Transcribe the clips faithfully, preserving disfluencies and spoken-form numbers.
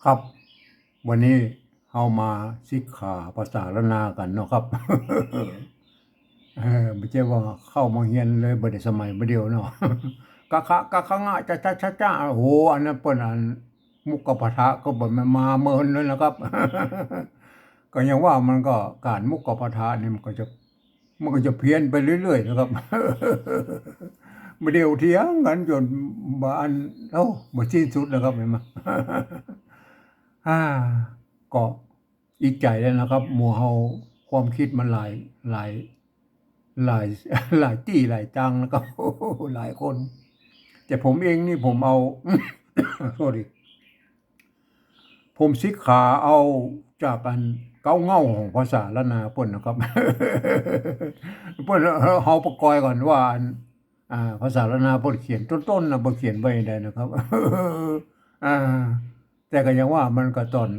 ครับ วันนี้เฮามาศึกษาภาษาล้านนากั๋นเนาะครับ เออ บ่ใจ้ว่าเข้ามาเฮียนเลยบ่ได้สมัยบ่าเดี่ยวเนาะ กะขะ กะขะงะ จะ จะ จะ จะ โอ้โห อันนั้นเปิ้นอันมุขปาฐะก็บ่แม่นมาเมินเลยนะครับ ก็ยังว่ามันก็ก๋านมุขปาฐะนี่มันก็จะ มันก็จะเพี้ยนไปเรื่อยๆ นะครับ บ่าเดี่ยวเถียงกั๋นจ๋นบ่อัน โอ้ บ่สิ้นสุดนะครับ หันก่อ อ่า ก็อิจฉาแล้วนะครับ หมู่เฮาความกึ๊ดมันหลาย หลาย หลาย หลายตี้หลายตางนะครับ หลายคน แต่ผมเองนี่ผมเอา โทษที ผมศึกษาเอาจากอันเก๊าเง่าของภาษาล้านนาเปิ้นนะครับ เปิ้น เฮาปะกอยก่อนว่าอัน อ่า ภาษาล้านนาเปิ้นเขียนต้นๆ นะ เปิ้นเขียนไว้ใดนะครับ อ่า แต่ก็ยังว่ามันก็ต๋อน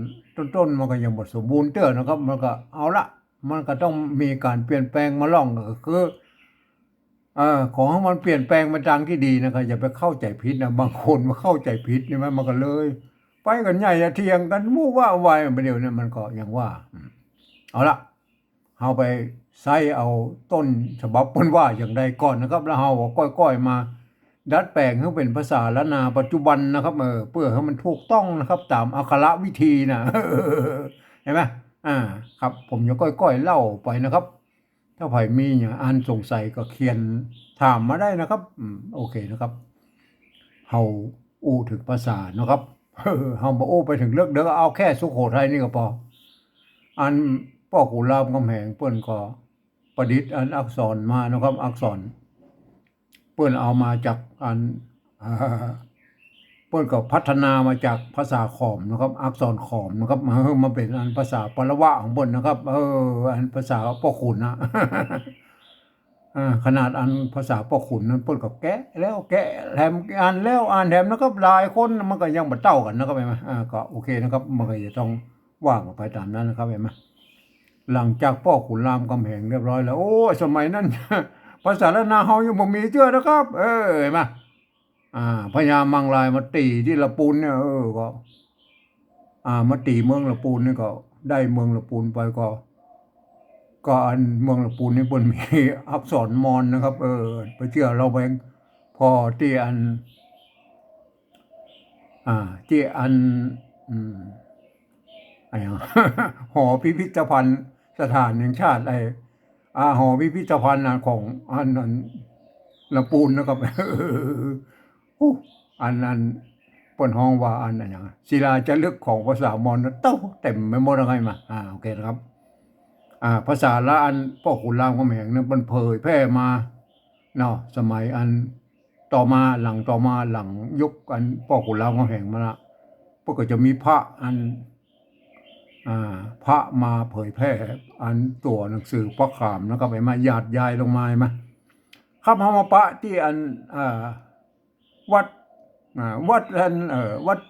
ต้นๆ มันก็ยังบ่สมบูรณ์เตื้อนะครับ มันก็เอาละ มันก็ต้องมีก๋านเปลี่ยนแปลงมาล่อง ก็คือ เอ่อ ขอหื้อมันเปลี่ยนแปลงไปตางตี้ดีนะครับ อย่าไปเข้าใจ๋ผิดนะ บางคนมาเข้าใจ๋ผิดนี่มัน มันก็เลยไปกั๋นใหญ่อะ เถียงกั๋นมู่วะวาย บ่าเดี่ยวนี้มันก็ยังว่า อืม เอาละ เฮาไปใจ๊เอาต้นฉบับเปิ้นว่าอย่างใดก่อนนะครับ แล้วเฮาก็ก้อยๆ มาดัดแป๋งหื้อเป๋นภาษาล้านนาปัจจุบันนะครับ เออ เปื้อหื้อมันถูกต้องนะครับ ต๋ามอักขระวิธีนะ หันก่อ อ่า ครับ ผมจะก้อยๆ เล่าไปนะครับ ถ้าใผมีหยังอันสงสัยก็เขียนถามมาได้นะครับ อืม โอเคนะครับ เฮาอู้เถิงภาษาเนาะครับ เฮาบ่อู้ไปเถิงเลิกเด้อ เอาแค่สุโขทัยนี่ก็ปอ อันป้อขุนรามคำแหงเปิ้นก็ประดิษฐ์อันอักษรมาเนาะครับ อักษร เปิ้นเอามาจากอัน อ่า เปิ้นก็พัฒนามาจากภาษาขอมนะครับ อักษรขอมนะครับ เออ มาเป๋นอันภาษาปาละวะของเปิ้นนะครับ เออ อันภาษาป้อขุนนะ อ่า ขนาดอันภาษาป้อขุนนั้นเปิ้นก็แกะแล้วแกะแถม อ่านแล้วอ่านแถมนะครับ หลายคนมันก็ยังบ่เต้ากั๋นนะครับ หันก่อ อ่า ก็โอเคนะครับ มันก็จะต้องว่ากั๋นไปต๋ามนั้นนะครับ หันก่อ หลังจากป้อขุนรามคำแหงเรียบร้อยแล้ว โอ้ สมัยนั้น ภาษาล้านนาเฮายังบ่มีเตื้อนะครับ เออ หันก่อ อ่า พญามังรายมาตี๋ตี้ละปูนเนี่ย เออ ก็ อ่า มาตี๋เมืองละปูนนี่ก็ได้เมืองละปูนไปก็ ก็อันเมืองละปูนนี่เปิ้นมีอักษรมอญนะครับ เออ ไปเจื้อลอแวง ผ่อตี้อัน อ่า ตี้อัน อืม อะหยัง หอพิพิธภัณฑ์สถานแห่งชาติ ไอ้ อ่า หอพิพิธภัณฑ์น่ะของอัน อันละปูนนะครับ อู้ อัน อันเปิ้นฮ้องว่าอัน อันหยัง ศิลาจารึกของภาษามอญนะ เต้าเต็มไปหมดแล้วไงมา อ่า โอเคนะครับ อ่า ภาษาละอันป้อขุนรามคำแหงนั้นเปิ้นเผยแพร่มาเนาะ สมัยอันต่อมา หลังต่อมา หลังยุคอันป้อขุนรามคำแหงมาละ เปิ้นก็จะมีพระอัน อ่า พระมาเผยแพร่อันตั๋วหนังสือพระขามนะครับ หันก่อ หยาดยายลงมา หันก่อ ครับ เฮามาปะตี้อัน อ่า วัด อ่า วัดอัน เอ่อ วัด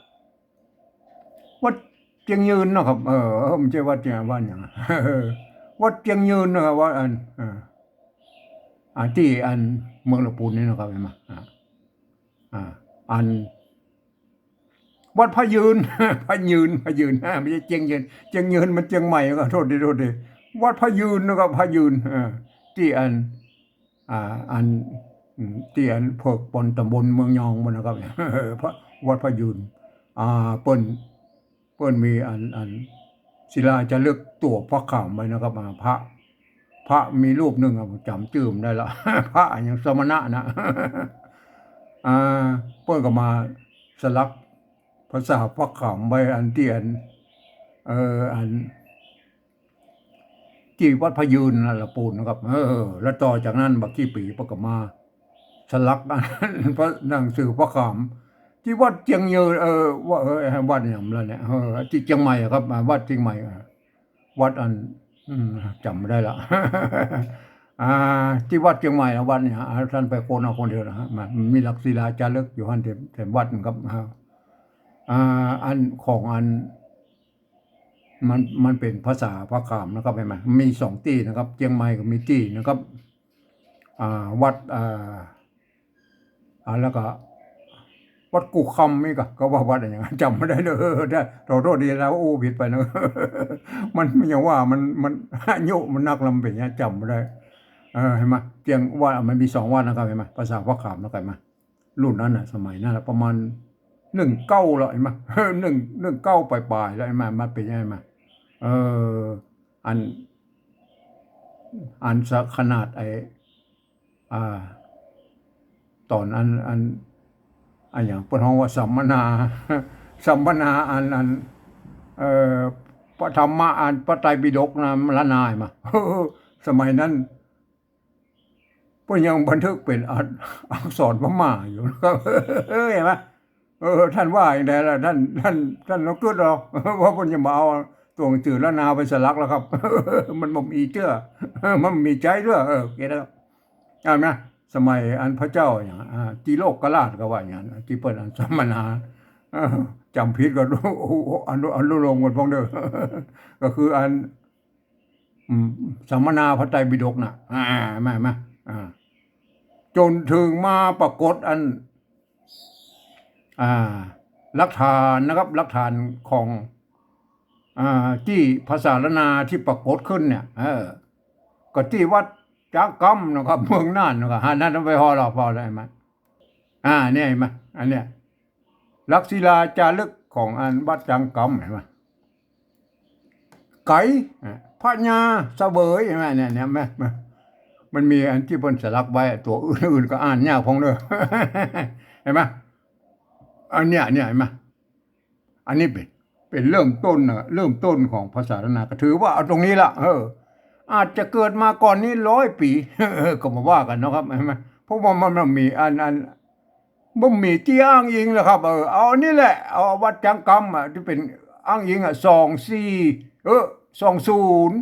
วัดเจียงยืนนะครับ เออ เออ บ่ใจ้วัดเจียง วัดหยัง วัดเจียงยืนนะครับ วัดอัน เออ อ่า ตี้อันเมืองละปูนนี่นะครับ หันก่อ อ่า อ่า อัน วัดพระยืน พระยืน พระยืน อ่า บ่ใจ้เจียงยืน เจียงยืนมันเจียงใหม่ ก็โทษที โทษที วัดพระยืนนะครับ พระยืน เออ ตี้อัน อ่า อัน อืม ตี้อันเผิกปอนตำบลเมืองยองหมดนะครับ พระ วัดพระยืน อ่า เปิ้น เปิ้นมีอัน อันศิลาจารึกตั๋วพระขามไว้นะครับ อ่า พระ พระมีรูปนึ่งอะ ผมจ๋ำจื้อบ่ได้ละ พระอะหยัง สมณะนะ อ่า เปิ้นก็มาสลักภาษาพระขามไว้อันตี้อัน เอ่อ อัน ตี้วัดพระยืนน่ะละปูนนะครับ เออ แล้วต่อจากนั้นบ่กี่ปี๋เปิ้นก็มาสลัก พระหนังสือพระขาม ตี้วัดเจียงยืน เออ ว่า เออ วัดหยังละเนี่ย เออ ตี้เจียงใหม่อะครับ อ่า วัดเจียงใหม่ อ่า วัดอัน อืม จ๋ำบ่ได้ละ อ่า ตี้วัดเจียงใหม่นะ วัดเนี่ย อ่า ต้านไปค้นเอาคนเดียวนะฮะ มันมีหลักศิลาจารึกอยู่หั้นเต็ม เต็มวัดนะครับ อ่า อ่า อันของอัน มัน มันเป๋นภาษาพระขามนะครับ หันก่อ มีสองตี้นะครับ เจียงใหม่ก็มีตี้นะครับ อ่า วัด อ่า อ่า แล้วก็ วัดกู้คำนี่ก็ ก็ว่าวัดอะหยัง จ๋ำบ่ได้เน่อ เออ ได้ ขอโต้ษที ถ้าอู้ผิดไปเน่อ มัน มันยังว่า มัน มัน อายุมันนักแล้ว มันเป๋นอย่างเงี้ย จ๋ำบ่ได้ เออ หันก่อ เจียงวัด มันมีสองวัดนะครับ หันก่อ ภาษาพระขามนะครับ หันก่อ รุ่นนั้นน่ะ สมัยนั้นน่ะ ประมาณหนึ่งเก้าแล้ว หันก่อ หนึ่ง หนึ่งเก้าปลายๆแล้ว หันก่อ มันเป๋นยังไง หันก่อ เออ อัน อันสะขนาดไอ้ อ่า ต๋อนอัน อัน อันหยังเปิ้นฮ้องว่าสัมมนา สัมมนาอัน อัน เอ่อ พระธรรมะอันพระไตรปิฎกนะ ล้านนา หันก่อ สมัยนั้น เปิ้นยังบันทึกเป๋นอัก อักษรพม่าอยู่นะครับ หันก่อ เออ ท่านว่าอย่างใดล่ะ ท่าน ท่าน ท่านนกกึ๊ดเหรอ ว่าเปิ้นจะมาเอาตั๋วหนังสือล้านนาไปสลักแล้วครับ มันบ่มีเตื้อ มันบ่มีใจ๊เตื้อ เออ โอเคนะครับ หันก่อ สมัยอันพระเจ้าอย่าง อ่า ติโลกราชก็ว่าอย่างนั้น ตี้เปิ้นอันสัมมนา เออ จ๋ำผิดก็ อนุ อนุโลมกั๋นพ่องเน่อ ก็คืออัน อืม สัมมนาพระไตรปิฎกน่ะ อ่า มา มา อ่า จ๋นเถิงมาปรากฏอัน อ่า หลักฐานนะครับ หลักฐานของ อ่า ตี้ภาษาล้านนาตี้ปรากฏขึ้นเนี่ย เออ ก็ตี้วัดจ๊างกำนะครับ เมืองน่านนะครับ หันก่อ หันก่อ ไปฮอดแล้ว พอแล้ว หันก่อ อ่า เนี่ย หันก่อ อันเนี้ย หลักศิลาจารึกของอันวัดจ๊างกำ หันก่อ ไก๋ อ่ะ พญาเสวย หันก่อ เนี่ย เนี่ย แม่น แม่น มันมีอันตี้เปิ้นสลักไว้ ตั๋วอื่นๆก็อ่านยากพ่องเน่อ หันก่อ อันเนี้ย เนี่ย หันก่อ อันนี้เป๋น เป๋นเริ่มต้นน่ะ เริ่มต้นของภาษาล้านนา ก็ถือว่าเอาตรงนี้ละ เออ อาจจะเกิดมาก่อนนี้ร้อยปี๋ ก็บ่ว่ากั๋นนะครับ หันก่อ เพราะว่ามัน มันมีอัน อัน บ่มีตี้อ้างอิงแล้วครับ เออ เอาอันนี้แหละ เอาวัดจ๊างกำอะ ตี้เป๋นอ้างอิงอะ สองสี่ เออ สองศูนย์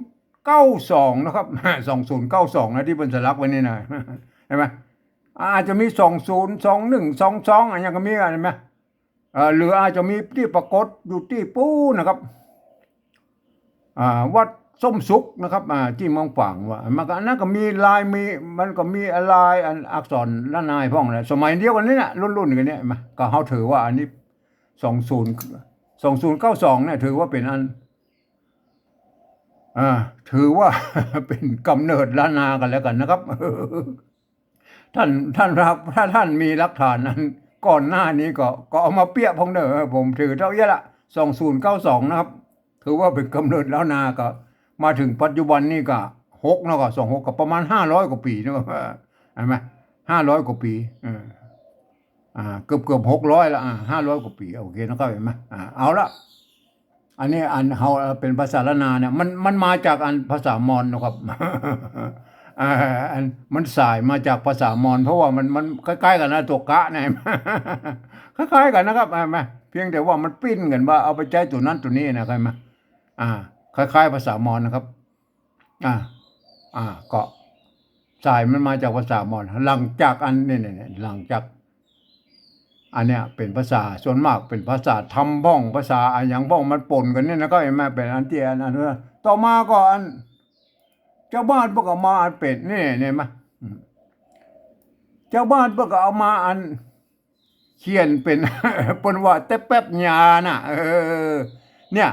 เก้าสองนะครับ สองศูนย์เก้าสองนะ ตี้เปิ้นสลักไว้นี่นะ หันก่อ อาจจะมีสองศูนย์ สองหนึ่ง สองสอง อะหยังก็มี หันก่อ เอ่อ หรืออาจจะมีตี้ปรากฏอยู่ตี้ปู๊นนะครับ อ่า วัดส้มสุขนะครับ อ่า ตี้เมืองฝางว่า มันก็ อันนั้นก็มีลาย มี มันก็มีลายอันอักษรล้านนาพ่องแหละ สมัยเดียวกั๋นนี่แหละ รุ่นๆกั๋นเนี่ย หันก่อ ก็เฮาถือว่าอันนี้ สองศูนย์ สองศูนย์เก้าสองเนี่ย ถือว่าเป๋นอัน อ่า ถือว่า เป๋นก๋ำเนิดล้านนากั๋นแล้วกั๋นนะครับ ท่าน ท่านครับ ถ้าท่านมีหลักฐานอันก่อนหน้านี้ก็ ก็เอามาเปียะพ่องเน่อ ผมถือเต้าอี้ละ สองศูนย์เก้าสองนะครับ ถือว่าเป๋นก๋ำเนิดล้านนา ก็มาเถิงปัจจุบันนี่ก็หกเนาะ ก็สองหก ก็ประมาณห้าร้อยกว่าปี๋เนาะ หันก่อ ห้าร้อยกว่าปี๋ เออ อ่า เกือบๆหกร้อยละ อ่า ห้าร้อยกว่าปี๋ โอเคนะครับ หันก่อ อ่า เอาละ อันนี้อันเฮาเป๋นภาษาล้านนาเนี่ย มัน มันมาจากอันภาษามอญนะครับ อ่า อันมันสายมาจากภาษามอญ เพราะว่ามัน มันคล้ายๆกั๋นนะ ตั๋วกะเนี่ย คล้ายๆกั๋นนะครับ หันก่อ เพียงแต่ว่ามันปิ้นกั๋นว่าเอาไปใจ๊ตั๋วนั้นตั๋วนี้นะ หันก่อ อ่า คล้ายๆภาษามอญนะครับ อ่า อ่า ก็สายมันมาจากภาษามอญ หลังจากอัน เนี่ย เนี่ย เนี่ย หลังจาก อันเนี้ยเป๋นภาษา ส่วนมากเป๋นภาษาธรรมพ่อง ภาษาอะหยังพ่อง มันปนกั๋นเนี่ยนะครับ หันก่อ เป๋นอันตี้อัน อัน ต่อมาก็อัน จาวบ้านเปิ้นก็มาอันเป๋น นี่ เนี่ย หันก่อ อืม จาวบ้านเปิ้นก็เอามาอัน เขียนเป๋น เปิ้นว่าแต๊แป๊บยาน่ะ เออ เนี่ย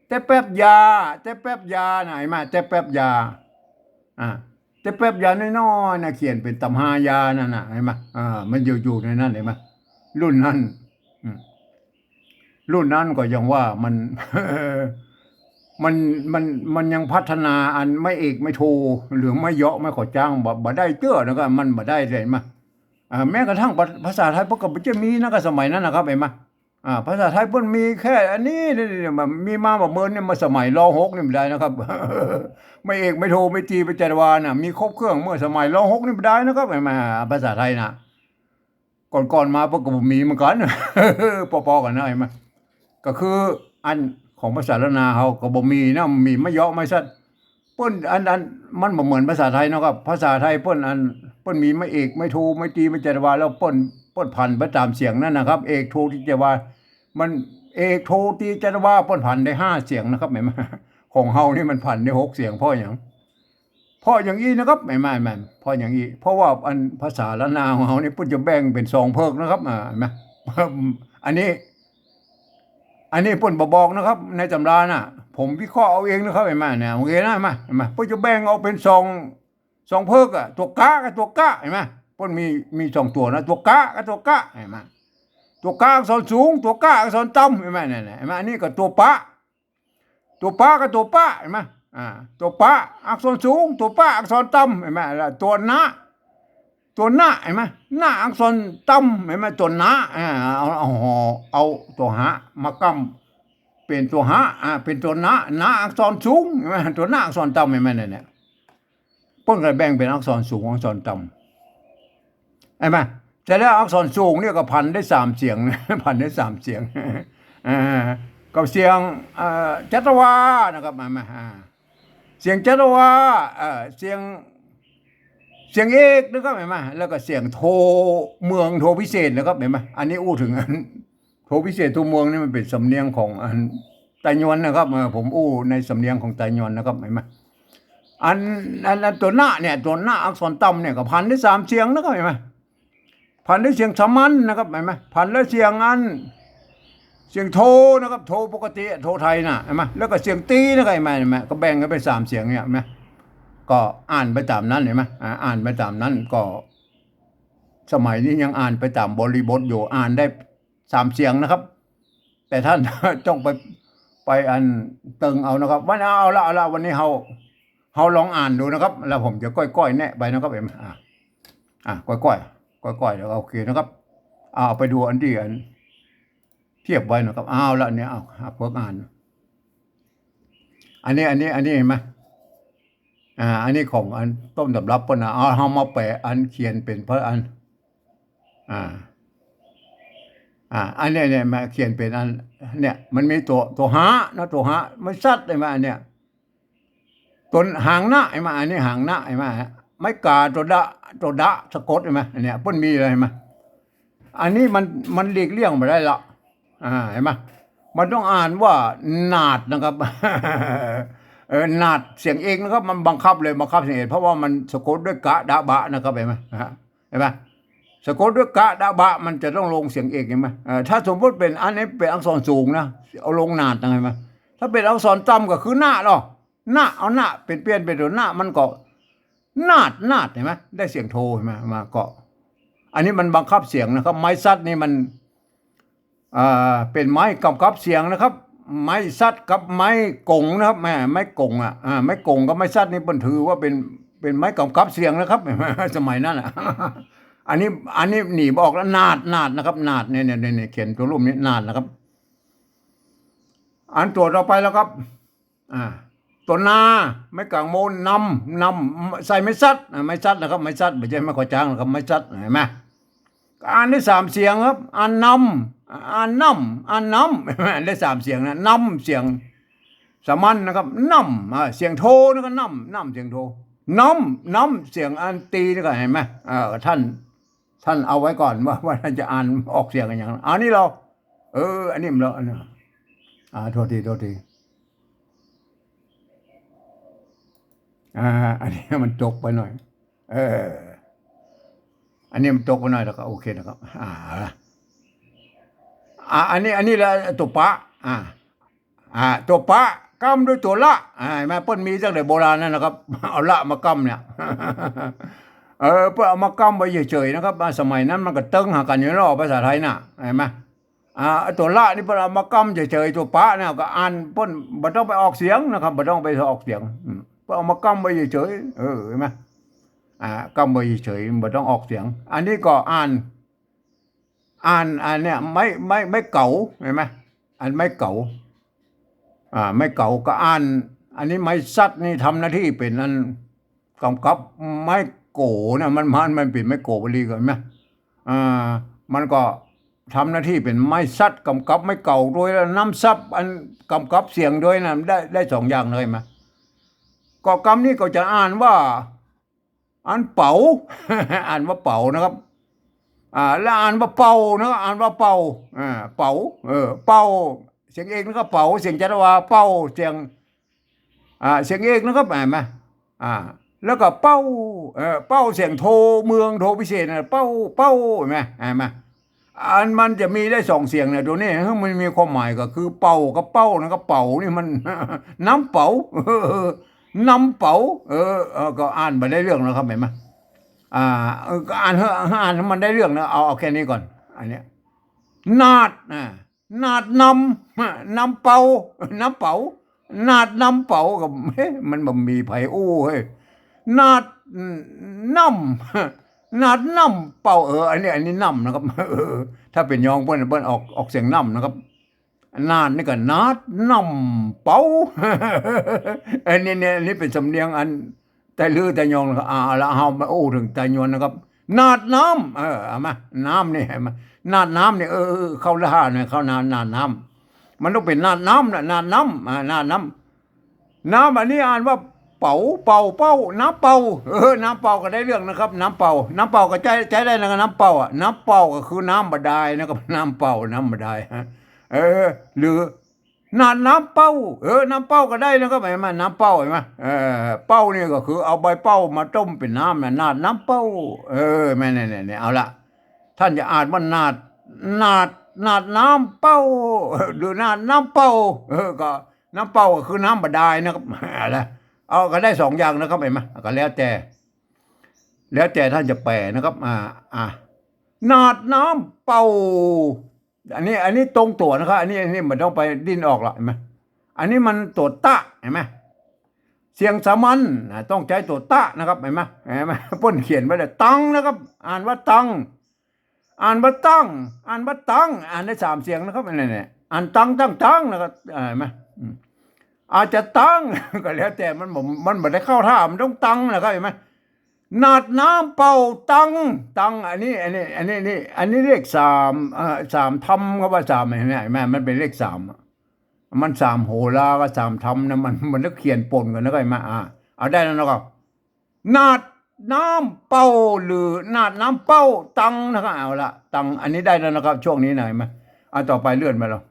แต๊แป๊บยา แต๊แป๊บยาน่ะ หันก่อ แต๊แป๊บยา อ่า แต๊แป๊บยาน้อยๆน่ะ เขียนเป๋นตำฮายานั่นน่ะ หันก่อ อ่า มันอยู่ อยู่ในนั้น หันก่อ รุ่นนั้น อืม รุ่นนั้นก็ยังว่ามัน มัน มัน มันยังพัฒนาอันไม้เอกไม้โท หรือไม้เยาะไม้ขอจ้างบ่ บ่ได้เตื้อนะครับ มันบ่ได้เลย หันก่อ อ่า แม้กระทั่งภา ภาษาไทยเปิ้นก็บ่จะมีนะ ก็สมัยนั้นนะครับ หันก่อ อ่า ภาษาไทยเปิ้นมีแค่อันนี้ นี่ นี่ นี่ มันมีมาบ่เมินเนี่ย มาสมัย ร.หก นี่บ่ได้นะครับ ไม้เอกไม้โท ไม้ตรี ไม้จัตวาน่ะ มีครบเครื่อง เมื่อสมัย ร.หก นี่บ่ได้นะครับ หันก่อ ภาษาไทยน่ะ ก่อนๆมาเปิ้นก็บ่มีเหมือนกั๋น ปอๆกั๋นนะ หันก่อ ก็คืออันของภาษาล้านนาเฮาก็บ่มีนะ มีไม้เยาะไม้สัตว์ เปิ้นอัน อัน มันบ่เหมือนภาษาไทยเนาะครับ ภาษาไทยเปิ้นอัน เปิ้นมีไม้เอก ไม้โท ไม้ตรี ไม้จัตวา แล้วเปิ้น เปิ้นผันไปต๋ามเสียงนั่นนะครับ เอก โท ตรี จัตวา มัน เอก โท ตรี จัตวา เปิ้นผันได้ห้าเสียงนะครับ หันก่อ ของเฮานี่มันผันได้หกเสียง เพราะหยัง เพราะอย่างอี้นะครับ หันก่อ หันก่อ เพราะอย่างอี้ เพราะว่าอันภาษาล้านนาของเฮานี่เปิ้นจะแบ่งเป๋นสองเผิกนะครับ อ่า หันก่อ อันนี้ อันนี้เปิ้นบ่บอกนะครับ ในตำราน่ะ ผมวิเคราะห์เอาเองนะครับ หันก่อ เนี่ย โอเคนะ หันก่อ หันก่อ เปิ้นจะแบ่งออกเป๋นสอง สองเผิกอะ ตั๋วกะกับตั๋วกะ หันก่อ เปิ้นมี มีสองตั๋วนะ ตั๋วกะกับตั๋วกะ หันก่อ ตั๋วกะอักษรสูง ตั๋วกะอักษรต่ำ หันก่อ เนี่ย หันก่อ อันนี้ก็ตั๋วปะ ตั๋วปะกับตั๋วปะ หันก่อ อ่า ตั๋วปะอักษรสูง ตั๋วปะอักษรต่ำ หันก่อ แล้วตั๋วนะ ตั๋วนะ หันก่อ นะอักษรต่ำ หันก่อ ตั๋วนะ อ่า เอา เอาหอ เอาตั๋วหะมาก้ำเป๋นตั๋วหะ อ่า เป๋นตั๋วนะ นะอักษรสูง หันก่อ ตั๋วนะอักษรต่ำ หันก่อ เนี่ย เนี่ย เปิ้นก็แบ่งเป๋นอักษรสูง อักษรต่ำ หันก่อ แต่ละอักษรสูงเนี่ยก็พันได้สามเสียง พันได้สามเสียง อ่า กับเสียง เอ่อ จัตวานะครับ หันก่อ อ่า เสียงจัตวา เอ่อ เสียง เสียงเอกนะครับ หันก่อ แล้วก็เสียงโทเมือง โทวิเศษนะครับ หันก่อ อันนี้อู้เถิงอัน โทวิเศษ โทเมืองนี่มันเป๋นสำเนียงของอันไตยวนนะครับ เออ ผมอู้ในสำเนียงของไตยวนนะครับ หันก่อ อัน อัน อันตั๋วนะเนี่ย ตั๋วนะอักษรต่ำเนี่ยก็พันได้สามเสียงนะครับ หันก่อ พันได้เสียงสามัญนะครับ หันก่อ พันได้เสียงอัน เสียงโทนะครับ โทปกติ โทไทยน่ะ หันก่อ แล้วก็เสียงตีนะครับ หันก่อ หันก่อ ก็แบ่งกั๋นเป๋นสามเสียงเนี่ย หันก่อ ก็อ่านไปต๋ามนั้น หันก่อ อ่า อ่านไปต๋ามนั้น ก็สมัยนี้ยังอ่านไปต๋ามบริบทอยู่ อ่านได้สามเสียงนะครับ แต่ต้านต้องไป ไปอันเติงเอานะครับ วันนี้เอาละ เอาละ วันนี้เฮา เฮาลองอ่านดูนะครับ แล้วผมจะก้อยๆ แนะไปนะครับ เอ็ม อ่า อ่า ก้อยๆ ก้อยๆ แล้วก็โอเคนะครับ เอาไปดูอันตี้อันเทียบไว้นะครับ เอาละเนี่ย เอา เอาเผิกอ่าน อันนี้ อันนี้ อันนี้หันก่อ อ่า อันนี้ของอันต้นตำรับเปิ้นนะ เอา เฮามาแปลอันเขียนเป๋นพระอัน อ่า อ่า อันเนี้ย เนี่ย มาเขียนเป๋นอัน เนี่ย มันมีตั๋ว ตั๋วหะนะ ตั๋วหะ ไม้สัตว์ หันก่อ อันเนี้ย ตั๋วหางนะ หันก่อ อันนี้หางนะ หันก่อ ไม้ก๋า ตั๋วดะ ตั๋วดะ สะกด หันก่อ อันเนี้ย เปิ้นมีเลย หันก่อ อันนี้มัน มันหลีกเลี่ยงบ่ได้ละ อ่า หันก่อ มันต้องอ่านว่าหนาดนะครับ เออ หนาด เสียงเอกนะครับ มันบังคับเลย บังคับเสียงเอก เพราะว่ามันสะกดด้วยกะดะบะนะครับ หันก่อ ฮะ หันก่อ สะกดด้วยกะดะบะ มันจะต้องลงเสียงเอก หันก่อ เออ ถ้าสมมุติเป๋นอันนี้เป๋นอักษรสูงนะ เอาลงหนาดนะ หันก่อ ถ้าเป๋นอักษรต่ำก็คือนะเนาะ นะ เอานะเป๋นเปลี่ยนเป๋นตั๋วนะ มันก็หนาด หนาด หันก่อ ได้เสียงโท หันก่อ มาก็ อันนี้มันบังคับเสียงนะครับ ไม้สัตว์นี่มัน อ่า เป๋นไม้กำกับเสียงนะครับ ไม้สัตว์กับไม้ก๋งนะครับ แม่ ไม้ก๋งอะ อ่า ไม้ก๋งกับไม้สัตว์นี่เปิ้นถือว่าเป๋น เป๋นไม้กำกับเสียงนะครับ สมัยนั้นอะ อันนี้ อันนี้หนีบ่ออกแล้ว หนาด หนาดนะครับ หนาด เนี่ย เนี่ย เนี่ย เขียนตั๋วรูปนี้ หนาดนะครับ อันตั๋วต่อไปแล้วครับ อ่า ตั๋วนา ไม้ก๋างโม นำ นำ ใส่ไม้สัตว์ อ่า ไม้สัตว์นะครับ ไม้สัตว์ บ่ใจ้ไม้ขอจ้างนะครับ ไม้สัตว์ หันก่อ ก็อ่านได้สามเสียงครับ อ่านนำ อ่านนำ อ่านนำ ได้สามเสียงนะ นำ เสียงสามัญนะครับ นำ อ่า เสียงโทนะครับ นำ นำ เสียงโท นำ นำ เสียงอันตีนี่ก็หันก่อ เออ ต้าน ต้านเอาไว้ก่อนว่า ว่าต้านจะอ่านออกเสียงอะหยัง อันนี้เรา เออ อันนี้มันเรา อันนี้ อ่า โทษที โทษที อ่า อันนี้มันตกไปหน่อย เออ อันนี้มันตกไปหน่อยแล้วก็โอเคนะครับ อ่า อ่า อันนี้ อันนี้ละตั๋วปะ อ่า อ่า ตั๋วปะก้ำด้วยตั๋วละ อ่า หันก่อ เปิ้นมีตั้งแต่โบราณแล้วนะครับ เอาละมาก้ำเนี่ย เออ เปิ้นเอามาก้ำไว้เฉยๆ นะครับ อ่า สมัยนั้นมันก็เติงหากั๋นอยู่เนาะ ภาษาไทยน่ะ หันก่อ อ่า ตั๋วละนี่เปิ้นเอามาก้ำเฉยๆ ตั๋วปะเนี่ยก็อ่าน เปิ้นบ่ต้องไปออกเสียงนะครับ บ่ต้องไปออกเสียง อืม เปิ้นเอามาก้ำไว้เฉยๆ เออ หันก่อ อ่า ก้ำไว้เฉยๆ บ่ต้องออกเสียง อันนี้ก็อ่าน อ่าน อันเนี้ย ไม้ ไม้ ไม้เก๋า หันก่อ อันไม้เก๋า อ่า ไม้เก๋าก็อ่าน อันนี้ไม้สัตว์นี่ทำหน้าตี้เป๋นอันกำกับ ไม้โก๋เนี่ย มัน มัน มันเป๋นไม้โก๋บาลีก่อน หันก่อ อ่า มันก็ทำหน้าตี้เป๋นไม้สัตว์กำกับไม้เก๋าด้วย แล้วนำศัพท์อันกำกับเสียงด้วยนะ ได้ ได้สองอย่างเลย หันก่อ ก็กำนี้ก็จะอ่านว่า อันเป๋า อ่านว่าเป๋านะครับ อ่า แล้วอ่านว่าเป่านะครับ อ่านว่าเป่า อ่า เป๋า เออ เป่า เสียงเอกนะครับ เป๋า เสียงจัตวา เป่า เสียง อ่า เสียงเอกนะครับ หันก่อ อ่า แล้วก็เป้า เอ่อ เป้า เสียงโทเมือง โทวิเศษนะ เป้า เป้า หันก่อ หันก่อ อันมันจะมีได้สองเสียงเนี่ย ตัวนี้ เออ มันมีความหมายก็คือเป่ากับเป้านะครับ เป๋านี่มัน น้ำเป๋า เออ น้ำเป๋า เออ เออ ก็อ่านบ่ได้เรื่องนะครับ หันก่อ อ่า เออ ก็อ่านเหอะ อ่านให้มันได้เรื่องนะ เอา เอาแค่นี้ก่อน อันเนี้ย นาด อ่า นาดนำ น้ำเป่า น้ำเป๋า นาดน้ำเป๋าก็ เฮ้ย มันบ่มีไผอู้ เฮ้ย นาด น้ำ นาดน้ำเป่า เออ อันนี้ อันนี้น้ำนะครับ เออ ถ้าเป๋นยองเปิ้น เปิ้นออก ออกเสียงน้ำนะครับ นาดนี่ก็นาดน้ำเป๋า อันนี้เนี่ย อันนี้เป๋นสำเนียงอัน ไตลื้อไตยองนะครับ อ่า แล้วเฮามาอู้เถิงไตยวนนะครับ นาดน้ำ เออ เอามา น้ำนี่ หันก่อ นาดน้ำนี่ เออ เออ เข้าละห้าหน่อย เข้านาด นาดน้ำ มันต้องเป๋นนาดน้ำนะ นาดน้ำ อ่า นาดน้ำ น้ำอันนี้อ่านว่าเป๋า เป่า เป้า น้ำเป่า เออ น้ำเป่าก็ได้เรื่องนะครับ น้ำเป่า น้ำเป่าก็ใจ๊ ใจ๊ได้นะครับ น้ำเป่าอะ น้ำเป่าก็คือน้ำบาดาลนะครับ น้ำเป่า น้ำบาดาล ฮะ เออ หรือ นาดน้ำเป้า เออ น้ำเป้าก็ได้นะครับ หันก่อ น้ำเป้า หันก่อ เออ เป้านี่ก็คือเอาใบเป้ามาต้มเป๋นน้ำนะ นาดน้ำเป้า เออ แม่น เนี่ย เนี่ย เนี่ย เอาละ ท่านจะอ่านว่านาด นาด นาดน้ำเป้า หรือนาดน้ำเป่า เออ ก็น้ำเป่าก็คือน้ำบาดาลนะครับ เอาละ เอาก็ได้สองอย่างนะครับ หันก่อ ก็แล้วแต่ แล้วแต่ท่านจะแปลนะครับ อ่า อ่า นาดน้ำเป่า อันนี้ อันนี้ตรงตั๋วนะครับ อันนี้ อันนี้บ่ต้องไปดิ้นออกละ หันก่อ อันนี้มันตั๋วตะ หันก่อ เสียงสามัญนะ ต้องใจ๊ตั๋วตะนะครับ หันก่อ หันก่อ เปิ้นเขียนไว้แล้ว ตังนะครับ อ่านว่าตัง อ่านว่าตั้ง อ่านว่าตัง อ่านได้สามเสียงนะครับ อันนี้เนี่ย อ่านตัง ตั้ง ตังนะครับ อ่า หันก่อ อืม อาจจะตัง ก็แล้วแต่ มันบ่ มันบ่ได้เข้าท่า มันต้องตังนะครับ หันก่อ นาดน้ำเป่าตัง ตัง อันนี้ อันนี้ อันนี้ นี่ อันนี้เลขสาม เอ่อ สามธรรม เขาว่าสาม หันก่อ หันก่อ มันเป๋นเลขสามอะ มันสามโหรากับสามธรรมนะ มัน มันต้องเขียนปนกั๋นนะ หันก่อ อ่า เอาได้แล้วนะครับ นาดน้ำเป่า หรือนาดน้ำเป้าตังนะครับ เอาละ ตัง อันนี้ได้แล้วนะครับ ช่วงนี้นะ หันก่อ อ่ะ ต่อไปเลื่อนไปแล้ว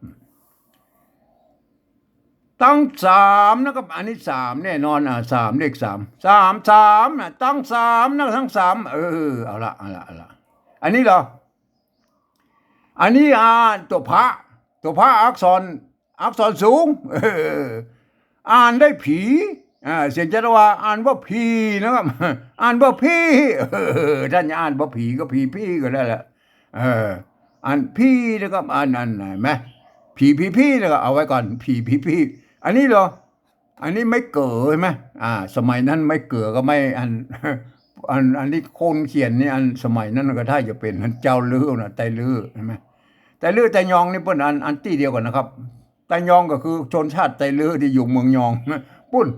ตังสามนะครับ อันนี้สามแน่นอน อ่ะ สาม เลขสาม สาม สามนะ ตังสามนะ ตังสาม เออ เอาละ เอาละ เอาละ อันนี้เหรอ อันนี้ อ่า ตั๋วพระ ตั๋วพระอักษร อักษรสูง เออ อ่านได้ผี อ่า เสียงจัตวา อ่านว่าผีนะครับ อ่านว่าผี เออ ท่านจะอ่านว่าผีก็ผี ผีก็ได้แหละ เออ อ่านผีนะครับ อ่าน อ่าน หันก่อ ผี ผี ผีนะครับ เอาไว้ก่อน ผี ผี ผี อันนี้เหรอ อันนี้ไม้เก๋อหันก่อ อ่า สมัยนั้นไม้เก๋อกับไม้อัน อัน อันนี้คนเขียนนี่ อันสมัยนั้นก็ถ้าจะเป๋นเจ้าลื้อนะ ไตลื้อหันก่อ ไตลื้อไตยองนี่เปิ้นอัน อันตี้เดียวกั๋นนะครับ ไตยองก็คือชนชาติไตลื้อตี้อยู่เมืองยอง ปุ้น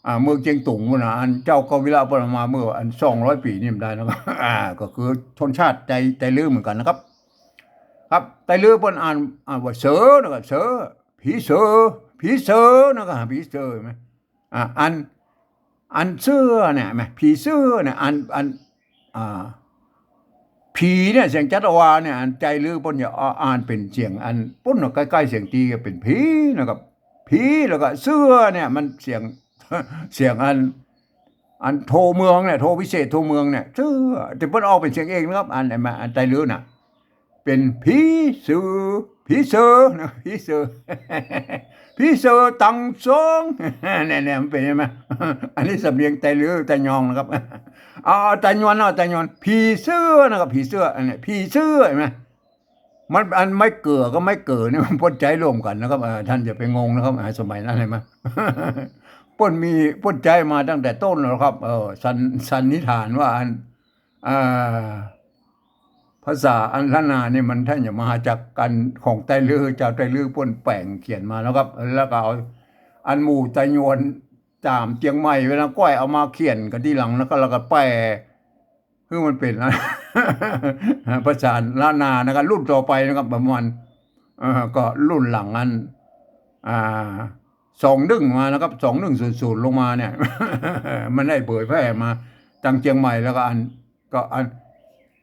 อ่า เมืองเจียงตุงปุ้นนะ อันเจ้าเกาวิละเปิ้นเอามาเมื่ออันสองร้อยปี๋นี่บ่ได้นะครับ อ่า ก็คือชนชาติไต ไตลื้อเหมือนกั๋นนะครับ ครับ ไตลื้อเปิ้นอ่าน อ่านว่าเสือนะครับ เสือ ผีเสือ ผีเสือนะครับ ผีเสือ หันก่อ อ่า อัน อันเสือเนี่ย หันก่อ ผีเสือเนี่ย อัน อัน อ่า ผีเนี่ย เสียงจัตวาเนี่ย อันไตลื้อเปิ้นจะอ่านเป๋นเสียงอันปุ้น ใก้ๆ เสียงตี้เป๋นผีนะครับ ผี แล้วก็เสือเนี่ย มันเสียง เสียงอัน อันโทเมืองเนี่ย โทวิเศษ โทเมืองเนี่ย เสือ แต่เปิ้นออกเป๋นเสียงเอกนะครับ อัน อัน อันไตลื้อน่ะ เป๋นผีเสือ ผีเสือนะ ผีเสือ ผีเสือตังสอง เนี่ย เนี่ย มันเป๋น หันก่อ อันนี้สำเนียงไตลื้อ ไตยองนะครับ เอา เอาไตยวน เอาไตยวน ผีเสือนะครับ ผีเสือ อันนี้ ผีเสือ หันก่อ มัน อันไม้เก๋อกับไม้เก๋อนี่ มันเปิ้นใจ๊ร่วมกั๋นนะครับ เอ่อ ท่านอย่าไปงงนะครับ อ่า สมัยนั้นหันก่อ เปิ้นมี เปิ้นใจ๊มาตั้งแต่ต้นแล้วครับ เออ สัน สันนิษฐานว่าอัน อ่า ภาษาอันล้านนานี่มันต้านจะมาจากกั๋นของไตลื้อ จาวไตลื้อเปิ้นแป๋งเขียนมานะครับ แล้วก็เอาอันหมู่ไตยวนต๋ามเจียงใหม่เวลาก้อยเอามาเขียนกั๋นตี้หลัง แล้วก็ แล้วก็แป๋หื้อมันเป๋น ภาษาล้านนานะครับ รุ่นต่อไปนะครับ ประมาณ เอ่อ ก็รุ่นหลังอัน อ่า สองหนึ่งมานะครับ สองหนึ่งศูนย์ศูนย์ ลงมาเนี่ย มันได้เผยแพร่มาตางเจียงใหม่ แล้วก็อัน ก็อัน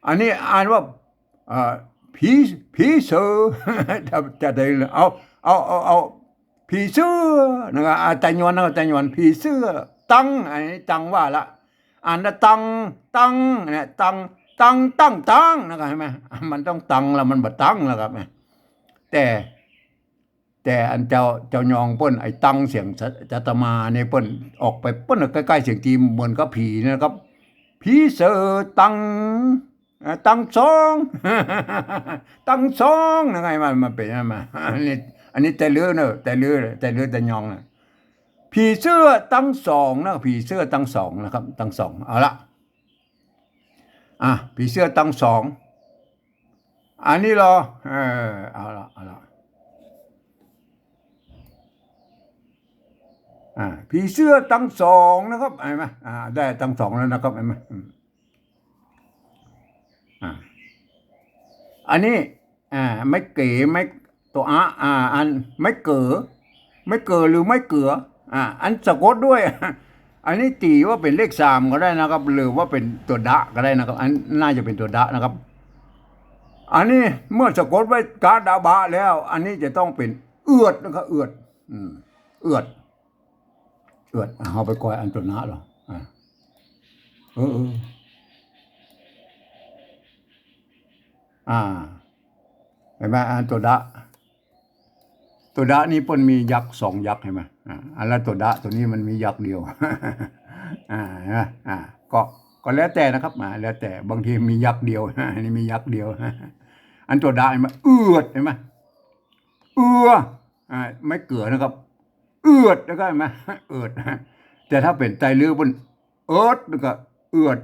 อันนี้อ่านว่า เอ่อ ผี ผีเสือ จะ จะได้ เอา เอา เอา เอา ผีเสือนะครับ อ่า ไตยวนนะครับ ไตยวน ผีเสือ ตัง อันนี้ตังว่าละ อ่านว่าตัง ตัง เนี่ย ตัง ตัง ตั้ง ตัง นะครับ หันก่อ มันต้องตังแล้ว มันบ่ตังแล้วครับ แต่ แต่อันเจ้า เจ้ายองเปิ้น ไอ้ตังเสียงอาตมานี่ เปิ้นออกไป เปิ้นใก้ๆ เสียงจีน เหมือนกับผีนะครับ ผีเสื้อตัง อ่า ตังสอง ตังสอง นะไง มัน มันเป๋นมา อันนี้ อันนี้ไตลื้อเนอะ ไตลื้อ ไตลื้อไตยองนะ ผีเสื้อตังสองนะ ผีเสื้อตังสองนะครับ ตังสอง เอาละ อ่ะ ผีเสื้อตังสอง อันนี้เหรอ เออ เอาละ เอาละ อ่า ผีเสื้อตังสองนะครับ หันก่อ อ่า ได้ตังสองแล้วนะครับ หันก่อ อืม อ่า อันนี้ อ่า ไม้เก๋ ไม้ ตั๋วอะ อ่า อัน ไม้เก๋อ ไม้เก๋อหรือไม้เก๋อ อ่า อันสะกดด้วย อันนี้ตี๋ว่าเป๋นเลขสามก็ได้นะครับ หรือว่าเป๋นตั๋วดะก็ได้นะครับ อันน่าจะเป๋นตั๋วดะนะครับ อันนี้เมื่อสะกดไว้กะดะบะแล้ว อันนี้จะต้องเป๋นเอือดนะครับ เอือด อืม เอือด เอือด อ่ะ เอาไปก่อยอันตั๋วนะเหรอ อ่า เออ เออ อ่า หันก่อ อันตั๋วดะ ตั๋วดะนี่เปิ้นมียักษ์สองยักษ์ หันก่อ อ่า อันละตั๋วดะ ตั๋วนี้มันมียักษ์เดียว อ่า หันก่อ อ่า ก็ ก็แล้วแต่นะครับ อ่า แล้วแต่ บางทีมียักษ์เดียว อันนี้มียักษ์เดียว อันตั๋วดะ หันก่อ เอือด หันก่อ เอือ อ่า ไม้เก๋อนะครับ เอือด แล้วก็ หันก่อ เอือด แต่ถ้าเป๋นไตลื้อเปิ้น เอิด แล้วก็ เอือด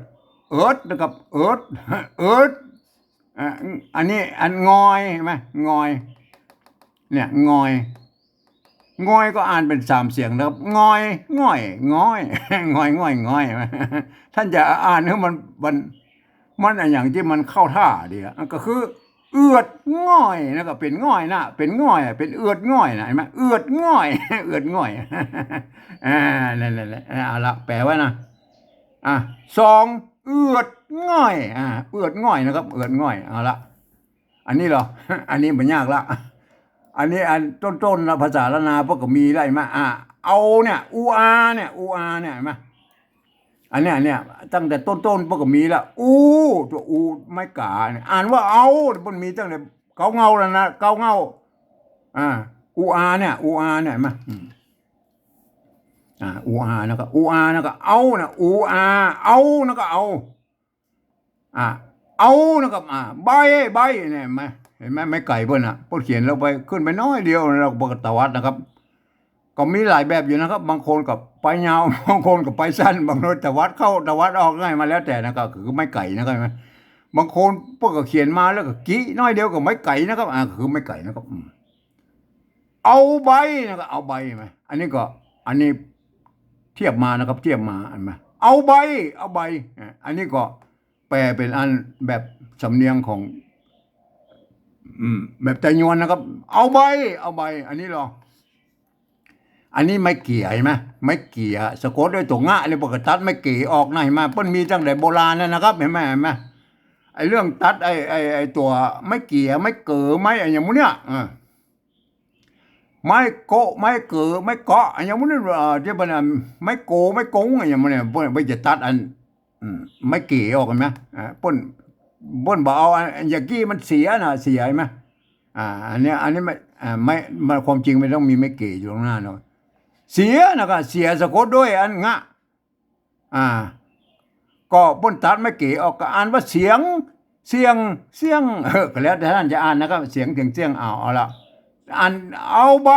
เอิด แล้วก็ เอิด เอิด อ่ะ อันนี้อันงอย หันก่อ งอย เนี่ย งอย งอยก็อ่านเป๋นสามเสียงนะครับ งอย ง่อย ง้อย งอย ง่อย ง่อย หันก่อ ต้านจะอ่านหื้อมัน มัน มันอะหยังตี้มันเข้าท่าดีอะ ก็คือ เอือดง่อยนะ ก็เป๋นง่อยนะ เป๋นง่อยอะ เป๋นเอือดง่อยนะ หันก่อ เอือดง่อย เอือดง่อย อ่า นั่นแหละ เอาละ แป๋ไว้นะ อ่ะ สอง เอือดง่อย อ่า เอือดง่อยนะครับ เอือดง่อย เอาละ อันนี้เหรอ อันนี้บ่ยากละ อันนี้อันต้นๆ นะ ภาษาล้านนาเปิ้นก็มีแล้ว หันก่อ อ่า เอาเนี่ย อูอาเนี่ย อูอาเนี่ย หันก่อ อันเนี้ย อันเนี้ย ตั้งแต่ต้นๆ เปิ้นก็มีละ อู้ ตั๋วอู ไม้ก๋าเนี่ย อ่านว่าเอา เปิ้นมีตั้งแต่เก๊าเง้าแล้วนะ เก๊าเง้า อ่า อูอาเนี่ย อูอาเนี่ย หันก่อ อืม อ่า อูอานะก็ อูอานะก็ เอานะ อูอา เอานะก็เอา อ่า เอานะก็ อ่า ใบ ใบเนี่ย หันก่อ หันก่อ ไม้ไก๋เปิ้นน่ะ เปิ้นเขียนลงไป ขึ้นไปน้อยเดียว แล้วเปิ้นก็ตวัดนะครับ ก็มีหลายแบบอยู่นะครับ บางคนก็ไปยาว บางคนก็ไปสั้น บางคนตวัดเข้าตวัดออก ไง มาแล้วแต่นะ ก็คือไม้ไก๋นะครับ หันก่อ บางคนเปิ้นก็เขียนมาแล้วก็กี้น้อยเดียวก็ไม้ไก๋นะครับ อ่า คือไม้ไก๋นะครับ อืม เอาใบนะครับ เอาใบ หันก่อ อันนี้ก็ อันนี้เทียบมานะครับ เทียบมา หันก่อ เอาใบ เอาใบ อ่า อันนี้ก็แป๋เป๋นอันแบบสำเนียงของ อืม แบบไตยวนนะครับ เอาใบ เอาใบ อันนี้เหรอ อันนี้ไม้เก๋ย หันก่อ ไม้เก๋ย สะกดด้วยตั๋วงะเลย เปิ้นก็ตัดไม้เก๋ออกนะ หันก่อ เปิ้นมีตั้งแต่โบราณแล้วนะครับ หันก่อ หันก่อ ไอ้เรื่องตัดไอ้ ไอ้ ไอ้ตั๋วไม้เก๋ย ไม้เก๋อ ไม้อะหยังหมู่เนี่ย อ่า ไม้โกะ ไม้เก๋อ ไม้เกาะ อะหยังหมู่เนี่ย เอ่อ ตี้เปิ้น อ่า ไม้โก ไม้กง อะหยังหมู่เนี่ย เปิ้น เปิ้นจะตัดอัน อืม ไม้เก๋ออก หันก่อ อ่า เปิ้น เปิ้นบ่เอาอัน อันอย่างกี้มันเสียนะ เสีย หันก่อ อ่า อันเนี้ย อันนี้ไม่ อ่า ไม่ มัน ความจริงมันต้องมีไม้เก๋อยู่ข้างหน้าเนาะ เสียนะ ก็เสียสะกดด้วยอันงะ อ่า ก็เปิ้นตัดไม้เก๋ออก ก็อ่านว่าเสียง เสียง เสียง เออ ก็แล้วแต่ต้านจะอ่านนะครับ เสียง เสียง เสียง เอา เอาละ อ่าน เอาใบ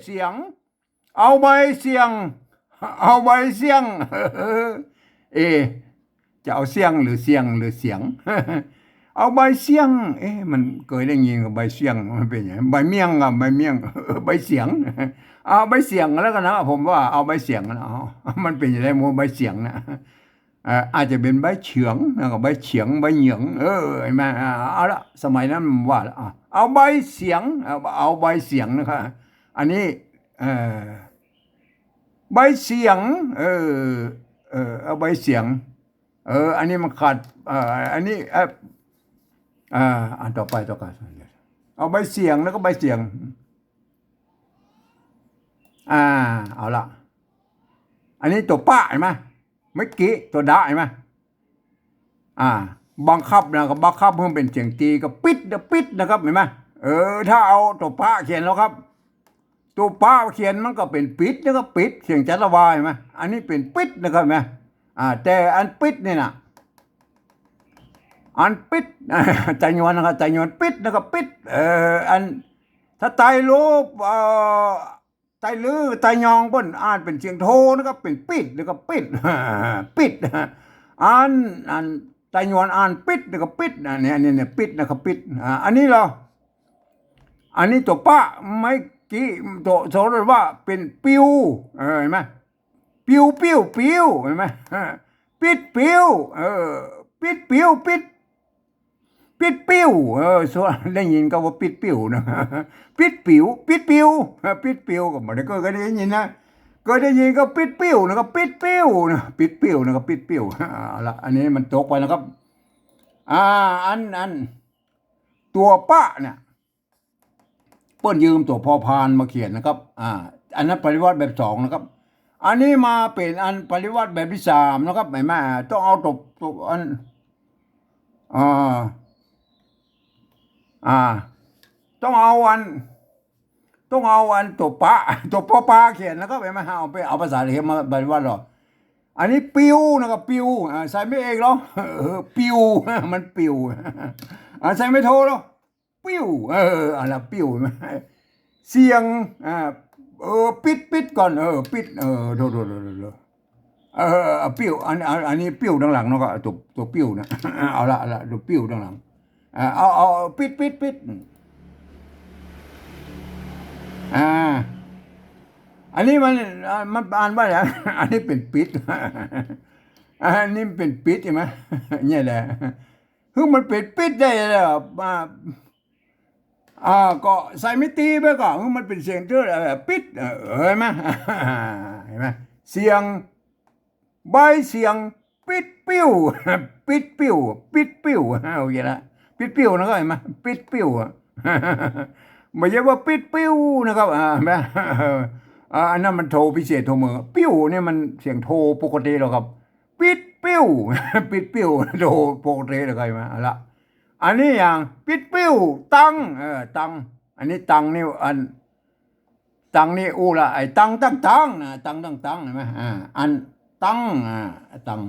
เสียง เอาใบเสียง เอาใบเสียง เอะ จะเอาเสียงหรือเสียงหรือเสียง เอาใบเสียง เอ๊ะ มันเกยได้ยินกับใบเสียง มันเป๋นหยัง ใบเมี่ยงอะ ใบเมี่ยง ใบเสียง เอาใบเสียงแล้วกั๋นนะ ผมว่าเอาใบเสียงนะ เอา มันเป๋นหยังไง ใบเสียงนะ เอ่อ อาจจะเป๋นใบเฉียงนะ กับใบเฉียง ใบเหยียง เออ หันก่อ อ่า เอาละ สมัยนั้นมันว่าละ อ่ะ เอาใบเสียง เอา เอาใบเสียงนะครับ อันนี้ เอ่อ ใบเสียง เออ เออ เอาใบเสียง เออ อันนี้มันขาด เอ่อ อันนี้ เอ่อ อ่า อันต่อไป ต่อไป เอาใบเสียงแล้วก็ใบเสียง อ่า เอาละ อันนี้ตั๋วปะ หันก่อ เมื่อกี้ตั๋วดะ หันก่อ อ่า บังคับนะ ก็บังคับหื้อมันเป๋นเสียงตรี ก็ปิดนะ ปิดนะครับ หันก่อ เออ ถ้าเอาตั๋วปะเขียนแล้วครับ ตั๋วปะเขียนมันก็เป๋นปิดนะครับ ปิด เสียงจัตวา หันก่อ อันนี้เป๋นปิ๊ดนะครับ หันก่อ อ่า แต่อันปิ๊ดนี่นะ อันปิ๊ด ไตหยวนนะครับ ไตหยวนปิ๊ดนะครับ ปิ๊ด เออ อัน ถ้าไตลู เอ่อ ไตลื้อ ไตยองเปิ้นอ่านเป๋นเสียงโทนะครับ เป๋นปิ๊ดนะครับ ปิ๊ด ปิ๊ด อัน อัน ไตหยวนอ่านปิ๊ดนะครับ ปิ๊ด อันนี้ อันนี้เนี่ย ปิ๊ดนะครับ ปิ๊ด อ่า อันนี้เหรอ อันนี้ตั๋วปะ เมื่อกี้ตั๋ว สระวะ เป๋นปิว เออ หันก่อ ปิ้ว ปิ้ว ปิ้ว หันก่อ ปิ๊ดปิ้ว เออ ปิ๊ดปิ้ว ปิ๊ด ปิ๊ดปิ้ว เออ ส่วนได้ยินก็ว่าปิ๊ดปิ้วนะ ปิ๊ดปิ้ว ปิ๊ดปิ้ว ปิ๊ดปิ้ว ก็บ่ได้ ก็ ก็ได้ยินนะ ก็ได้ยินก็ปิ๊ดปิ้วนะ ก็ปิ๊ดปิ้วนะ ปิ๊ดปิ้วนะ ก็ปิ๊ดปิ้ว เอาละ อันนี้มันตกไปนะครับ อ่า อัน อัน ตั๋วปะเนี่ย เปิ้นยืมตั๋วพอพานมาเขียนนะครับ อ่า อันนั้นปริวรรตแบบสองนะครับ อันนี้มาเป๋นอันปริวรรตแบบตี้สามนะครับ หันก่อ ต้องเอาตั๋ว ตั๋วอัน อ่า อ่า ต้องเอาอัน ต้องเอาอันตั๋วปะ ตั๋วปอปาเขียนนะครับ หันก่อ เอาไป เอาภาษาเขมรมาปริวรรตเหรอ อันนี้ปิ้วนะครับ ปิ้ว อ่า ใส่ไม้เอกเหรอ เออ ปิ้ว มันปิ้ว อ่า ใส่ไม้โทเหรอ ปิ้ว เออ อันละปิ้ว เสียง อ่า เออ ปิ๊ด ปิ๊ดก่อน เออ ปิ๊ด เออ โท โท โท โท โท เออ เอาปิ้ว อัน อัน อันนี้ปิ้วตังหลังเนาะ ก็ตั๋ว ตั๋วปิ้วนะ เอาละ เอาละ ตั๋วปิ้วตังหลัง อ่า เอา เอา เอา ปิ๊ด ปิ๊ด ปิ๊ด อ่า อันนี้มัน อ่า มันอ่านว่าอะไร อันนี้เป๋นปิ๊ด อันนี้เป๋นปิ๊ดหันก่อ เนี่ยแหละ คือมันเป๋นปิ๊ดได้เลยอ่ะ อ่า อ่า ก็ใส่ไม้ตรีไปก่อน คือมันเป๋นเสียงเตื้อ เออ ปิ๊ด เออ หันก่อ หันก่อ เสียง ใบเสียง ปิ๊ดปิ้ว ปิ๊ดปิ้ว ปิ๊ดปิ้ว โอเคละ ปิ๊ดปิ้วนะครับ หันก่อ ปิ๊ดปิ้วอะ บ่ใจ้ว่าปิ๊ดปิ้วนะครับ อ่า หันก่อ อ่า อันนั้นมันโทพิเศษโทเมือง ปิ้วเนี่ยมันเสียงโทปกติแล้วครับ ปิ๊ดปิ้ว ปิ๊ดปิ้ว โทปกติแล้วครับ หันก่อ เอาละ อันนี้อย่างปิ๊ดปิ้ว ตัง เออ ตัง อันนี้ตังนี่อัน ตังนี่อู้ละ ไอ้ตังตังตังนะ ตังตังตัง หันก่อ อ่า อันตัง อ่า ตัง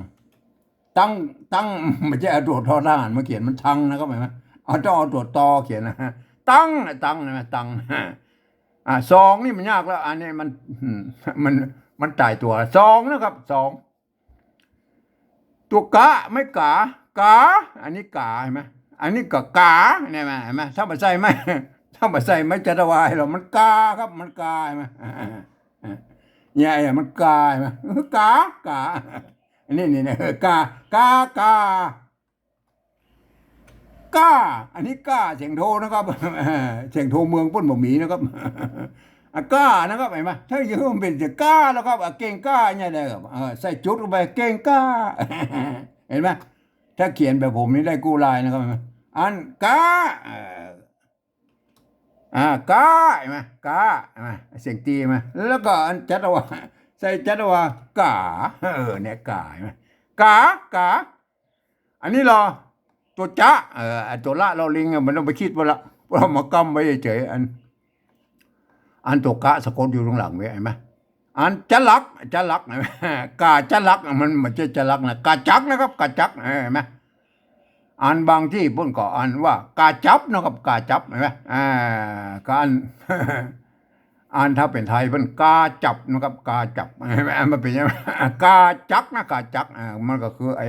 ตัง ตัง บ่ใจ้เอาตั๋วทอทหารมาเขียน มันตังนะครับ หันก่อ เอา ต้องเอาตั๋วตอเขียนนะ ตัง ตัง หันก่อ ตัง อ่า สองนี่มันยากแล้ว อันนี้มัน อืม มัน มันต๋ายตั๋ว สองนะครับ สอง ตั๋วกะ ไม้ก๋า ก๋า อันนี้ก๋า หันก่อ อันนี้ก็ก๋า เนี่ย หันก่อ ถ้าบ่ใส่ไม้ ถ้าบ่ใส่ไม้จัตวาแล้ว มันก๋าครับ มันก๋า หันก่อ เนี่ย เนี่ย มันก๋า หันก่อ ก๋า ก๋า อันนี้ นี่ นี่ เออ ก๋า ก๋า ก๋า ก๋า อันนี้ก๋า เสียงโทนะครับ เสียงโทเมืองเปิ้นบ่มีนะครับ อ่ะ ก๋า นะครับ หันก่อ ถ้าอยู่มันเป๋นเสียงก๋าแล้วครับ อ่ะ เก่งก๋า เนี่ยแหละครับ เออ ใส่จุดลงไป เก่งก๋า หันก่อ ถ้าเขียนแบบผมนี่ได้กู้ลายนะครับ หันก่อ อันก๋า เออ อ่า ก๋า หันก่อ ก๋า หันก่อ เสียงตรี หันก่อ แล้วก็อันจัตวา ใส่จัตวา ก๋า เออ เนี่ย ก๋า หันก่อ ก๋า ก๋า อันนี้ลอ ตั๋วจะ เออ ไอ้ตั๋วละ ลอลิงอะ บ่ต้องไปกึ๊ดมันละ เอามาก้ำไว้เฉยๆ อัน อันตั๋วกะสะกดอยู่ตังหลังเว้ย หันก่อ อันจะลัก จะลัก ก๋าจะลัก มัน มันบ่ใจ้จะลักนะ ก๋าจักนะครับ ก๋าจัก เออ หันก่อ อันบางตี้เปิ้นก็อ่านว่าก๋าจับนะครับ ก๋าจับ หันก่อ อ่า ก๋า อันถ้าเป๋นไทยเปิ้นก๋าจับนะครับ ก๋าจับ หันก่อ มันเป๋นอย่างนั้น ก๋าจักนะ ก๋าจัก อ่า มันก็คือไอ้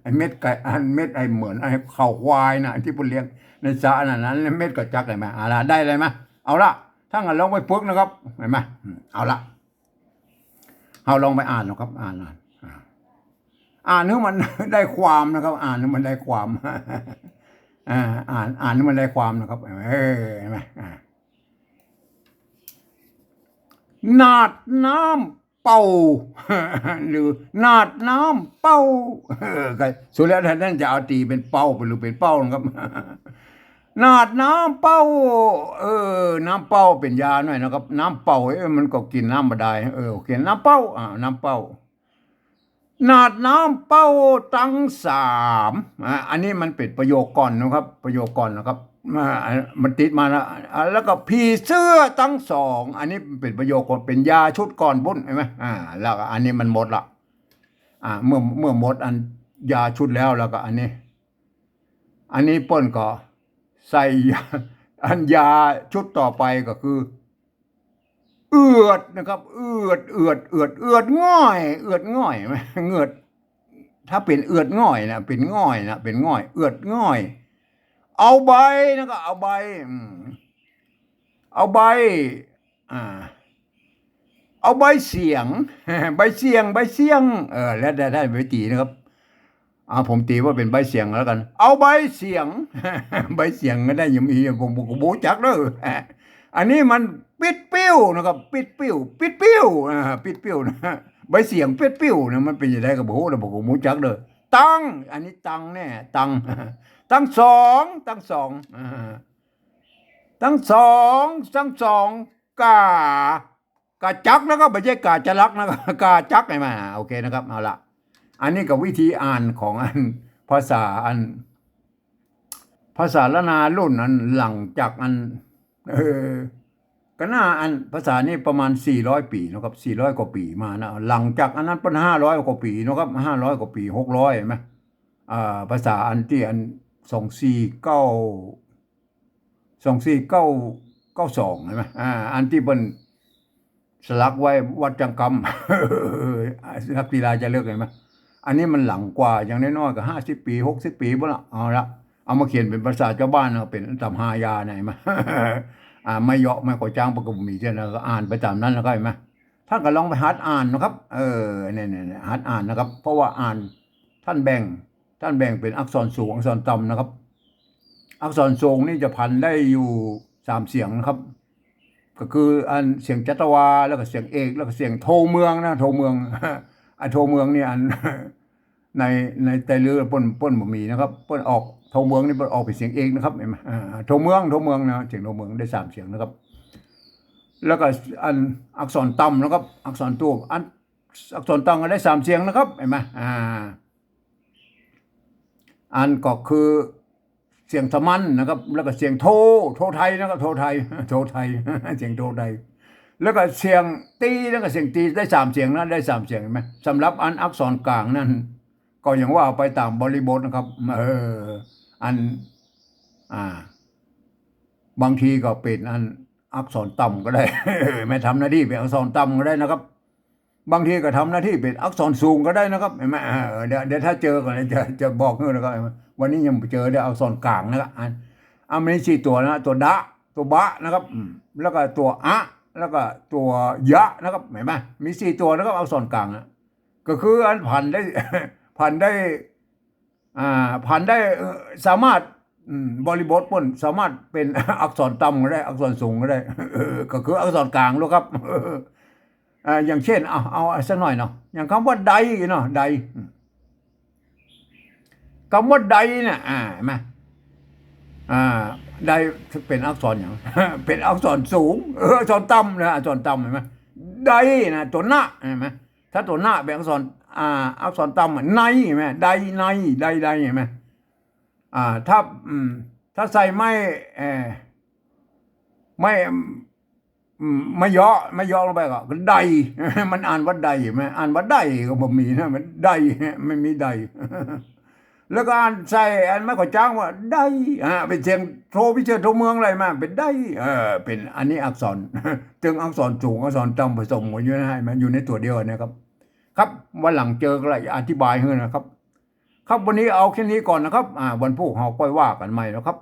ไอ้เม็ดไก่ อันเม็ดไอ้เหมือนไอ้ข้าวควายนะ ตี้เปิ้นเลี้ยงในสระนั่นนะ เม็ดก๋าจัก หันก่อ เอาละ ได้เลยมะ เอาละ ถ้างั้นลองไปฝึกนะครับ หันก่อ อืม เอาละ เฮาลองไปอ่านนะครับ อ่าน อ่าน อ่า อ่านหื้อมันได้ความนะครับ อ่านหื้อมันได้ความ อ่า อ่าน อ่านหื้อมันได้ความนะครับ เออ หันก่อ อ่า หนาดน้ำเป่า หรือหนาดน้ำเป่า เออ ก็สุดแล้วแต่ต้านจะเอาตีเป๋นเป่าไปหรือเป๋นเป้านะครับ หนาดน้ำเป่า เออ น้ำเป่าเป๋นยาหน่อยนะครับ น้ำเป่า เอ๊ะ มันก็กิ๋นน้ำบ่ดาย เออ โอเค น้ำเป่า อ่า น้ำเป่า หนาดน้ำเป้าตังสาม อ่า อันนี้มันเป๋นประโยคก่อนนะครับ ประโยคก่อนนะครับ อ่า มันติดมานะ อ่า แล้วก็ผีเสื้อตังสอง อันนี้เป๋นประโยคก่อน เป๋นยาชุดก่อนปุ้น หันก่อ อ่า แล้วก็อันนี้มันหมดละ อ่า เมื่อ เมื่อหมดอันยาชุดแล้ว แล้วก็อันนี้ อันนี้เปิ้นก็ใส่ยา อันยาชุดต่อไปก็คือ เอือดนะครับ เอือด เอือด เอือด เอือดง่อย เอือดง่อย เอือด ถ้าเป๋นเอือดง่อยนะ เป๋นง่อยนะ เป๋นง่อย เอือดง่อย เอาใบนะครับ เอาใบ อืม เอาใบ อ่า เอาใบเสียง ใบเสียง ใบเสียง เออ แล้วแต่ท่านไปตี๋นะครับ อ่า ผมตี๋ว่าเป๋นใบเสียงแล้วกั๋น เอาใบเสียง ใบเสียงก็ได้ ยังมี ผม ผมก็บ่ฮู้จักเด้อ อันนี้มันปิ๊ดปิ้วนะครับ ปิ๊ดปิ้ว ปิ๊ดปิ้ว อ่า ปิ๊ดปิ้วนะ ใบเสียงปิ๊ดปิ้วนะ มันเป๋นจะไดก็บ่ฮู้นะ ผมก็บ่ฮู้จักเด้อ ตัง อันนี้ตังแน่ ตัง ตังสอง ตังสอง อ่า ตังสอง ตังสอง กา กาจักนะครับ บ่ใจ้กาจะลักนะครับ กาจัก หันก่อ โอเคนะครับ เอาละ อันนี้ก็วิธีอ่านของอันภาษาอัน ภาษาล้านนารุ่นอันหลังจากอัน เออ ก็น่าอันภาษานี้ประมาณสี่ร้อยปี๋นะครับ สี่ร้อยกว่าปี๋มานะ หลังจากอันนั้นเปิ้นห้าร้อยกว่าปี๋นะครับ ห้าร้อยกว่าปี๋ หกร้อย หันก่อ อ่า ภาษาอันตี้อันสองสี่เก้า สองสี่เก้า เก้าสอง หันก่อ อ่า อันตี้เปิ้นสลักไว้วัดจังกำ นักศิลาจารึก หันก่อ อันนี้มันหลังกว่า อย่างน้อยๆ ก็ห้าสิบปี๋ หกสิบปี๋ปุ้นละ เอาละ เอามาเขียนเป๋นภาษาจาวบ้านนะ เป๋นตำฮายานะ หันก่อ อ่า ไม้เยาะไม้ข้อจ๊างเปิ้นก็บ่มีเจ้านะ ก็อ่านไปต๋ามนั้นแล้วก็ หันก่อ ท่านก็ลองไปหัดอ่านนะครับ เออ เนี่ยๆๆ หัดอ่านนะครับ เพราะว่าอ่าน ท่านแบ่ง ท่านแบ่งเป๋นอักษรสูง อักษรต่ำนะครับ อักษรสูงนี่จะผันได้อยู่สามเสียงนะครับ ก็คืออันเสียงจัตวา แล้วก็เสียงเอก แล้วก็เสียงโทเมืองนะ โทเมือง อ่ะ โทเมืองนี่อัน ใน ในไตรลือเปิ้น เปิ้นบ่มีนะครับ เปิ้นออก โทเมืองนี่เปิ้นออกเป๋นเสียงเอกนะครับ หันก่อ อ่า โทเมือง โทเมืองนะ เสียงโทเมืองได้สามเสียงนะครับ แล้วก็อันอักษรต่ำนะครับ อักษรต่ำ อันอักษรต่ำก็ได้สามเสียงนะครับ หันก่อ อ่า อันก็คือเสียงสามัญนะครับ แล้วก็เสียงโท โทไทยนะครับ โทไทย โทไทย เสียงโทไทย แล้วก็เสียงตี๋ แล้วก็เสียงตี๋ ได้สามเสียงนะ ได้สามเสียง หันก่อ สำหรับอันอักษรกลางนั้น ก็อย่างว่าไปต๋ามบริบทนะครับ เออ อัน อ่า บางทีก็เป๋นอันอักษรต่ำก็ได้ หันก่อ ทำหน้าตี้เป๋นอักษรต่ำก็ได้นะครับ บางทีก็ทำหน้าตี้เป๋นอักษรสูงก็ได้นะครับ หันก่อ เออ เดี๋ยว เดี๋ยวถ้าเจอก่อนนะ จะ จะบอกหื้อนะครับ หันก่อ วันนี้ยังบ่เจอเด้อ อักษรกลางนะครับ อัน อ่ะ มีสี่ตั๋วนะ ตั๋วดะ ตั๋วบะนะครับ อืม แล้วก็ตั๋วอะ แล้วก็ตั๋วยะนะครับ หันก่อ มีสี่ตั๋วนะครับ อักษรกลางนะ ก็คืออันผันได้ ผันได้ อ่า ผันได้ เอ่อ สามารถ อืม บริบทเปิ้นสามารถเป๋น อักษรต่ำก็ได้ อักษรสูงก็ได้ เออ ก็คืออักษรกลางลูกครับ อ่า อย่างเช่น เอา เอาสักหน่อยเนาะ อย่างกำว่าใดเนาะ ใด อืม กำว่าใดเนี่ย อ่า หันก่อ อ่า ใดเป๋นอักษรหยัง เป๋นอักษรสูง เออ อักษรต่ำนะ อักษรต่ำ หันก่อ ใดนะ ตั๋วนะ หันก่อ ถ้าตั๋วนะเป๋นอักษร อ่า อักษรต่ำอะ ใน หันก่อ ใด ใน ใด ใด หันก่อ อ่า ถ้า อืม ถ้าใส่ไม้ เอ่อ ไม้ อืม ไม้เยาะ ไม้เยาะลงไปก็ ก็ใด มันอ่านว่าใด หันก่อ อ่านว่าใดก็บ่มีนะ มันใด ไม่มีใด แล้วก็อ่านใส่อันไม้ข้อจ๊างว่า ใด อ่า เป๋นเสียงโทพิเชษฐโทเมืองอะไรมา เป๋นใด เออ เป๋นอันนี้อักษร ตึงอักษรสูง อักษรต่ำผสมกันอยู่นะ หันก่อ อยู่ในตั๋วเดียวกันนะครับ ครับ วันหลังเจอก็เลยอธิบายหื้อนะครับ ครับ วันนี้เอาแค่นี้ก่อนนะครับ อ่า วันพูกเฮาค่อยว่ากั๋นใหม่นะครับ